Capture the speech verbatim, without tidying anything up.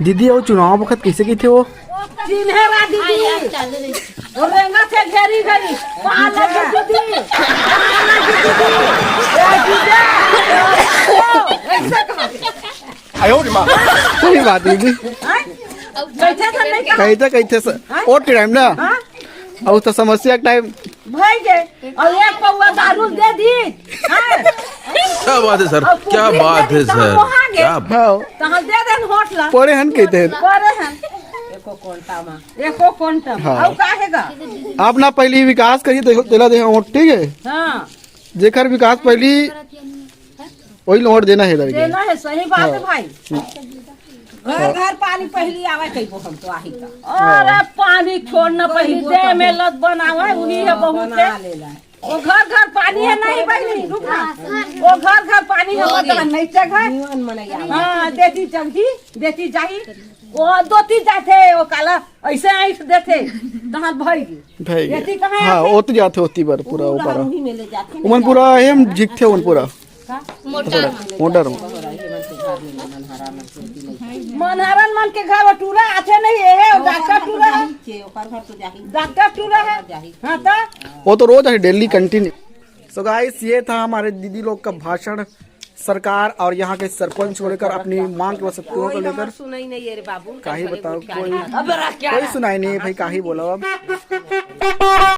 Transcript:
दीदी, वो चुनाव वक्त कैसे कहिथे वो? चिन्हेरा दीदी। वो रेंगा से घेरी गई। पाला की दीदी। पाला की दीदी। ए दीदी। ऐसा कहा। सही बात है दीदी। हैं? कैसे था नहीं कहा? कहिथे, कहिथे सर। हैं? ओ टाइम ना। हाँ? अब तो समस्या टाइम। भाई गे, और एक पौवा दारू दे दी। हैं? क्या बात है सर, और क्या कुकरी बात दे दी, है तहाँ सर, वहाँ गे। क्या हाँ। तहाँ दे देन होटला। पड़े हन कहिथे। पड़े हन। एको कोंटा मा। एको कोंटा मा। हाँ। और काहे गा? आप ना पहली विकास करिए, देखो, तेला दे वोट, ठीक है? हाँ। जेकर विकास पहली, वही वोट देना है इधर के। देना है, सही बात है हाँ। भाई। घर घर पानी पहली आवे कहिबो हम तो आही का। अरे पानी छोड़ न पहली दे में लत बनावे, उही है बहुत बना है। लेला। वो घर घर पानी है नहीं बहनी, रुक ना। वो घर घर पानी है, वो तो नहीं चघ है। जीवन मनैया। हाँ, देती चघी, देती जाही। वो दोती जाथे, वो काला ऐसे ऐठ देथे, तहाँ भई गे। भई गे। एती कहाँ हाँ, आथे? ओती जाथे, ओती बर पूरा पूरा ऊपर। उही में ले जाथे, उमन पूरा एम झिकथे उमन पूरा। का? मोटर। मोटर। मनहरन मन के घर वो टूरा आथे नहीं, ये है, डॉक्टर टूरा है। के ओकर घर तो जाही। डॉक्टर टूरा है। जाही। हाँ तो? वो तो रोज है, डेली कंटिन्यू। सो गाइस, ये था हमारे दीदी लोग का भाषण सरकार और यहाँ के सरपंच को लेकर, अपनी मांग व शक्तियों को लेकर। सुनाई नहीं है रे बाबू, काहे बताओ, कोई, कोई सुनाई नहीं है भाई, काहे बोला अब।